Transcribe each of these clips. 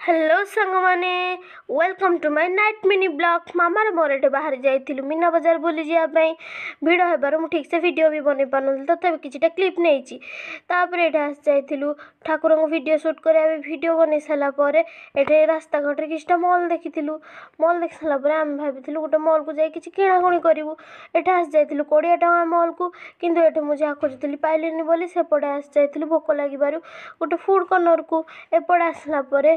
Hello ସାଙ୍ଗମାନେ, welcome to my night mini vlog। ମାମାର ମୋର ଏଠି ବାହାରି ଯାଇଥିଲୁ ମୀନା ବଜାର ବୁଲି ଯିବା ପାଇଁ। ଭିଡ଼ ହେବାରୁ ମୁଁ ଠିକ୍ସେ ଭିଡ଼ିଓ ବି ବନେଇ ପାରୁନଥିଲି, ତଥାପି କିଛିଟା କ୍ଲିପ୍ ନେଇଛି। ତାପରେ ଏଠି ଆସି ଯାଇଥିଲୁ ଠାକୁରଙ୍କୁ ଭିଡ଼ିଓ ସୁଟ୍ କରିବା ପାଇଁ। ଭିଡ଼ିଓ ବନେଇ ସାରିଲା ପରେ ଏଠି ରାସ୍ତାଘାଟରେ କିଛିଟା ମଲ୍ ଦେଖିଥିଲୁ। ମଲ୍ ଦେଖି ସାରିଲା ପରେ ଆମେ ଭାବିଥିଲୁ ଗୋଟେ ମଲ୍କୁ ଯାଇ କିଛି କିଣାକୁଣି କରିବୁ। ଏଠି ଆସି ଯାଇଥିଲୁ 20 ଟଙ୍କା ମଲ୍କୁ, କିନ୍ତୁ ଏଠି ମୁଁ ଯାହା ଖୋଜୁଥିଲି ପାଇଲିନି ବୋଲି ସେପଟେ ଆସି ଯାଇଥିଲୁ ଭୋକ ଲାଗିବାରୁ ଗୋଟେ ଫୁଡ଼୍ କର୍ଣ୍ଣରକୁ। ଏପଟେ ଆସିଲା ପରେ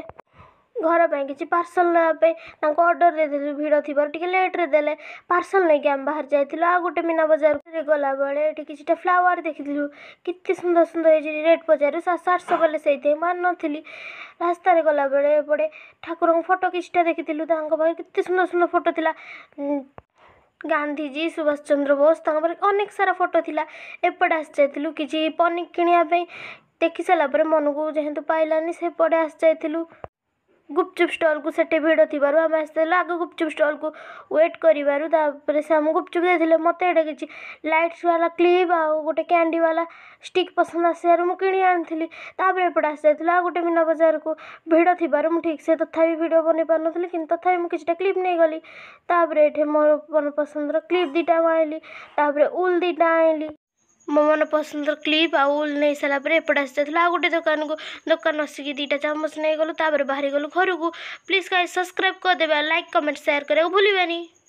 ଘର ପାଇଁ କିଛି ପାର୍ସଲ୍ ନେବା ପାଇଁ ତାଙ୍କୁ ଅର୍ଡ଼ର ଦେଇଥିଲୁ। ଭିଡ଼ ଥିବାରୁ ଟିକେ ଲେଟ୍ରେ ଦେଲେ। ପାର୍ସଲ୍ ନେଇକି ଆମେ ବାହାରି ଯାଇଥିଲୁ ଆଉ ଗୋଟେ ମୀନା ବଜାରକୁ। ଗଲାବେଳେ ଏଠି କିଛିଟା ଫ୍ଲାୱାର ଦେଖିଥିଲୁ, କେତେ ସୁନ୍ଦର ସୁନ୍ଦର ହେଇଛି। ରେଟ୍ ପଚାରୁ 700 800 ବୋଲେ, ସେଇଥିପାଇଁ ମୁଁ ଆଣିନଥିଲି। ରାସ୍ତାରେ ଗଲାବେଳେ ଏପଟେ ଠାକୁରଙ୍କ ଫଟୋ କିଛିଟା ଦେଖିଥିଲୁ। ତାଙ୍କ ପାଖରେ କେତେ ସୁନ୍ଦର ସୁନ୍ଦର ଫଟୋ ଥିଲା। ଗାନ୍ଧିଜୀ, ସୁଭାଷ ଚନ୍ଦ୍ର ବୋଷ, ତାଙ୍କ ପାଖରେ ଅନେକ ସାରା ଫଟୋ ଥିଲା। ଏପଟେ ଆସି ଯାଇଥିଲୁ କିଛି ପନିକି କିଣିବା ପାଇଁ। ଦେଖି ସାରିଲା ପରେ ମନକୁ ଯେହେତୁ ପାଇଲାନି, ସେପଟେ ଆସି ଯାଇଥିଲୁ ଗୁପଚୁପ୍ ଷ୍ଟଲ୍କୁ। ସେଠି ଭିଡ଼ ଥିବାରୁ ଆମେ ଆସିଥିଲୁ ଆଗ ଗୁପଚୁପ୍ ଷ୍ଟଲ୍କୁ। ୱେଟ୍ କରିବାରୁ ତାପରେ ସେ ଆମକୁ ଗୁପଚୁପ୍ ଦେଇଥିଲେ। ମୋତେ ଏଇଟା କିଛି ଲାଇଟ୍ସ ବାଲା କ୍ଲିପ୍ ଆଉ ଗୋଟେ କ୍ୟାଣ୍ଡି ବାଲା ଷ୍ଟିକ୍ ପସନ୍ଦ ଆସିବାରୁ ମୁଁ କିଣି ଆଣିଥିଲି। ତାପରେ ଏପଟେ ଆସି ଯାଇଥିଲୁ ଆଉ ଗୋଟେ ମୀନା ବଜାରକୁ। ଭିଡ଼ ଥିବାରୁ ମୁଁ ଠିକ୍ସେ ତଥାପି ଭିଡ଼ିଓ ବନେଇ ପାରୁନଥିଲି, କିନ୍ତୁ ତଥାପି ମୁଁ କିଛିଟା କ୍ଲିପ୍ ନେଇଗଲି। ତାପରେ ଏଠି ମୋର ମନ ପସନ୍ଦର କ୍ଲିପ୍ ଦୁଇଟା ମୁଁ ଆଣିଲି। ତାପରେ ଉଲ୍ ଦୁଇଟା ଆଣିଲି। ମୋ ମନ ପସନ୍ଦର କ୍ଲିପ୍ ଆଉ ଉଲ୍ ନେଇ ସାରିଲା ପରେ ଏପଟେ ଆସି ଯାଇଥିଲୁ ଆଉ ଗୋଟେ ଦୋକାନକୁ। ଦୋକାନ ଆସିକି ଦୁଇଟା ଚାମଚ ନେଇଗଲୁ। ତାପରେ ବାହାରି ଗଲୁ ଘରକୁ। ପ୍ଲିଜ୍ ଗାଇସ୍, ସବସ୍କ୍ରାଇବ୍ କରିଦେବେ ଆଉ ଲାଇକ୍, କମେଣ୍ଟ, ସେୟାର କରିବାକୁ ଭୁଲିବେନି।